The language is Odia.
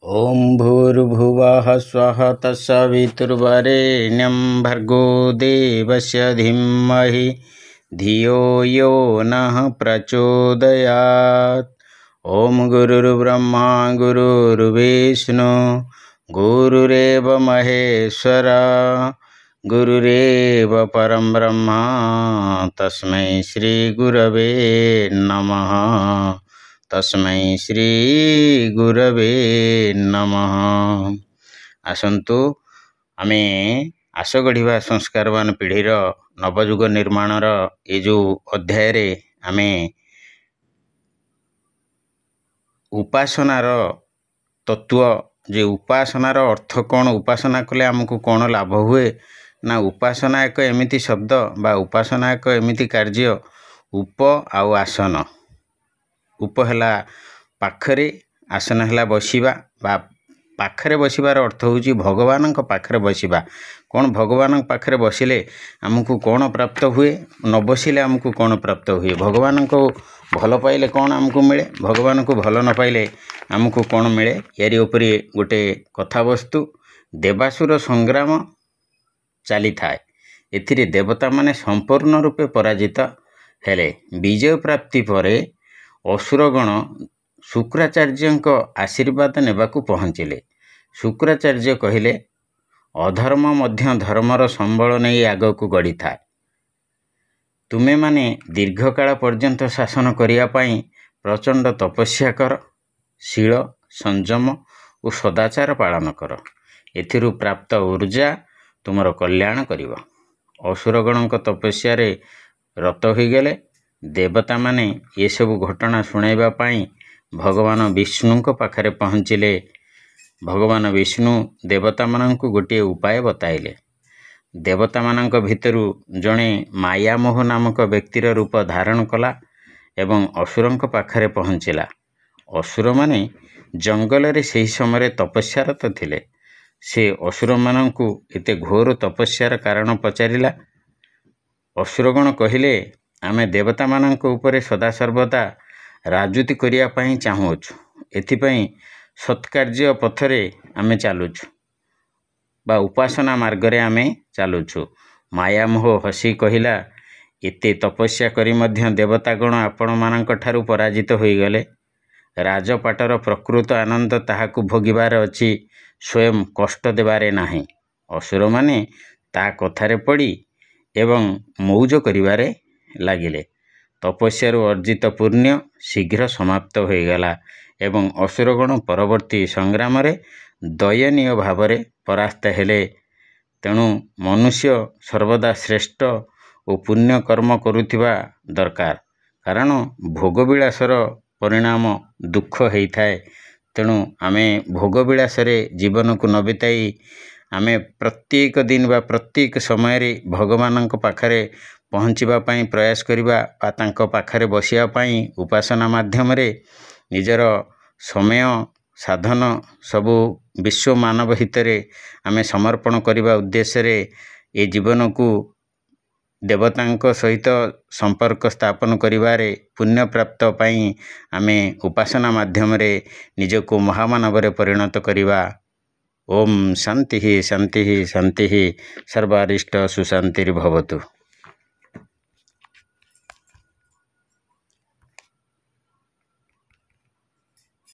ଓମ୍ ଭୂର୍ଭୁବଃ ସ୍ୱଃ ତତ୍ସବିତୁର୍ବରେଣ୍ୟଂ ଭର୍ଗୋ ଦେବସ୍ୟ ଧୀମହି ଧିୟୋ ୟୋ ନଃ ପ୍ରଚୋଦୟାତ୍। ଓମ୍ ଗୁରୁର୍ବ୍ରହ୍ମା ଗୁରୁର୍ବିଷ୍ଣୁ ଗୁରୁରେବ ମହେଶ୍ୱର ଗୁରୁରେବ ପରମ ବ୍ରହ୍ମ ତସ୍ମୈ ଶ୍ରୀ ଗୁରବେ ନମଃ। ତସ୍ମୈ ଶ୍ରୀ ଗୁରବେ ନମଃ। ଆସନ୍ତୁ ଆମେ ଆଶ ଗଢ଼ିବା ସଂସ୍କାରବାନ ପିଢ଼ିର ନବଯୁଗ ନିର୍ମାଣର ଏ ଯେଉଁ ଅଧ୍ୟାୟରେ ଆମେ ଉପାସନାର ତତ୍ତ୍ୱ, ଯେ ଉପାସନାର ଅର୍ଥ କ'ଣ, ଉପାସନା କଲେ ଆମକୁ କ'ଣ ଲାଭ ହୁଏ ନା, ଉପାସନା ଏକ ଏମିତି ଶବ୍ଦ ବା ଉପାସନା ଏକ ଏମିତି କାର୍ଯ୍ୟ, ଉପ ଆଉ ଆସନ। ଉପ ହେଲା ପାଖରେ, ଆସନ ହେଲା ବସିବା, ବା ପାଖରେ ବସିବାର ଅର୍ଥ ହେଉଛି ଭଗବାନଙ୍କ ପାଖରେ ବସିବା। କ'ଣ ଭଗବାନଙ୍କ ପାଖରେ ବସିଲେ ଆମକୁ କ'ଣ ପ୍ରାପ୍ତ ହୁଏ, ନ ବସିଲେ ଆମକୁ କ'ଣ ପ୍ରାପ୍ତ ହୁଏ, ଭଗବାନଙ୍କୁ ଭଲ ପାଇଲେ କ'ଣ ଆମକୁ ମିଳେ, ଭଗବାନଙ୍କୁ ଭଲ ନ ପାଇଲେ ଆମକୁ କ'ଣ ମିଳେ, ଏହାରି ଉପରେ ଗୋଟେ କଥାବସ୍ତୁ। ଦେବାସୁର ସଂଗ୍ରାମ ଚାଲିଥାଏ, ଏଥିରେ ଦେବତାମାନେ ସମ୍ପୂର୍ଣ୍ଣ ରୂପେ ପରାଜିତ ହେଲେ। ବିଜୟ ପ୍ରାପ୍ତି ପରେ ଅସୁରଗଣ ଶୁକ୍ରାଚାର୍ଯ୍ୟଙ୍କ ଆଶୀର୍ବାଦ ନେବାକୁ ପହଞ୍ଚିଲେ। ଶୁକ୍ରାଚାର୍ଯ୍ୟ କହିଲେ, ଅଧର୍ମ ମଧ୍ୟ ଧର୍ମର ସମ୍ବଳ ନେଇ ଆଗକୁ ଗଢ଼ିଥାଏ। ତୁମେମାନେ ଦୀର୍ଘକାଳ ପର୍ଯ୍ୟନ୍ତ ଶାସନ କରିବା ପାଇଁ ପ୍ରଚଣ୍ଡ ତପସ୍ୟା କର, ଶୀଳ, ସଂଯମ ଓ ସଦାଚାର ପାଳନ କର। ଏଥିରୁ ପ୍ରାପ୍ତ ଉର୍ଜା ତୁମର କଲ୍ୟାଣ କରିବ। ଅସୁରଗଣଙ୍କ ତପସ୍ୟାରେ ରତ ହୋଇଗଲେ। ଦେବତାମାନେ ଏସବୁ ଘଟଣା ଶୁଣାଇବା ପାଇଁ ଭଗବାନ ବିଷ୍ଣୁଙ୍କ ପାଖରେ ପହଞ୍ଚିଲେ। ଭଗବାନ ବିଷ୍ଣୁ ଦେବତାମାନଙ୍କୁ ଗୋଟିଏ ଉପାୟ ବତାଇଲେ। ଦେବତାମାନଙ୍କ ଭିତରୁ ଜଣେ ମାୟାମୋହ ନାମକ ବ୍ୟକ୍ତିର ରୂପ ଧାରଣ କଲା ଏବଂ ଅସୁରଙ୍କ ପାଖରେ ପହଞ୍ଚିଲା। ଅସୁରମାନେ ଜଙ୍ଗଲରେ ସେହି ସମୟରେ ତପସ୍ୟାରତ ଥିଲେ। ସେ ଅସୁରମାନଙ୍କୁ ଏତେ ଘୋର ତପସ୍ୟାର କାରଣ ପଚାରିଲା। ଅସୁରଗଣ କହିଲେ, ଆମେ ଦେବତାମାନଙ୍କ ଉପରେ ସଦାସର୍ବଦା ରାଜୁତି କରିବା ପାଇଁ ଚାହୁଁଅଛୁ। ଏଥିପାଇଁ ସତ୍କାର୍ଯ୍ୟ ପଥରେ ଆମେ ଚାଲୁଛୁ ବା ଉପାସନା ମାର୍ଗରେ ଆମେ ଚାଲୁଛୁ। ମାୟାମୋହ ହସି କହିଲା, ଏତେ ତପସ୍ୟା କରି ମଧ୍ୟ ଦେବତାଗଣ ଆପଣମାନଙ୍କ ଠାରୁ ପରାଜିତ ହୋଇଗଲେ। ରାଜପାଟର ପ୍ରକୃତ ଆନନ୍ଦ ତାହାକୁ ଭୋଗିବାର ଅଛି, ସ୍ୱୟଂ କଷ୍ଟ ଦେବାରେ ନାହିଁ। ଅସୁରମାନେ ତା କଥାରେ ପଡ଼ି ଏବଂ ମଉଜ କରିବାରେ ଲାଗିଲେ। ତପସ୍ୟାରୁ ଅର୍ଜିତ ପୁଣ୍ୟ ଶୀଘ୍ର ସମାପ୍ତ ହୋଇଗଲା ଏବଂ ଅସୁରଗଣ ପରବର୍ତ୍ତୀ ସଂଗ୍ରାମରେ ଦୟନୀୟ ଭାବରେ ପରାସ୍ତ ହେଲେ। ତେଣୁ ମନୁଷ୍ୟ ସର୍ବଦା ଶ୍ରେଷ୍ଠ ଓ ପୁଣ୍ୟ କର୍ମ କରୁଥିବା ଦରକାର, କାରଣ ଭୋଗବିଳାସର ପରିଣାମ ଦୁଃଖ ହେଇଥାଏ। ତେଣୁ ଆମେ ଭୋଗବିଳାସରେ ଜୀବନକୁ ନ ବିତାଇ ଆମେ ପ୍ରତ୍ୟେକ ଦିନ ବା ପ୍ରତ୍ୟେକ ସମୟରେ ଭଗବାନଙ୍କ ପାଖରେ ପହଞ୍ଚିବା ପାଇଁ ପ୍ରୟାସ କରିବା ବା ତାଙ୍କ ପାଖରେ ବସିବା ପାଇଁ ଉପାସନା ମାଧ୍ୟମରେ ନିଜର ସମୟ ସାଧନ ସବୁ ବିଶ୍ୱ ମାନବ ହିତରେ ଆମେ ସମର୍ପଣ କରିବା ଉଦ୍ଦେଶ୍ୟରେ ଏ ଜୀବନକୁ ଦେବତାଙ୍କ ସହିତ ସମ୍ପର୍କ ସ୍ଥାପନ କରିବାରେ ପୁଣ୍ୟପ୍ରାପ୍ତ ପାଇଁ ଆମେ ଉପାସନା ମାଧ୍ୟମରେ ନିଜକୁ ମହାମାନବରେ ପରିଣତ କରିବା। ଓମ୍ ଶାନ୍ତି ଶାନ୍ତି ଶାନ୍ତି, ସର୍ବାରିଷ୍ଟ ସୁଶାନ୍ତିର୍ଭବତୁ।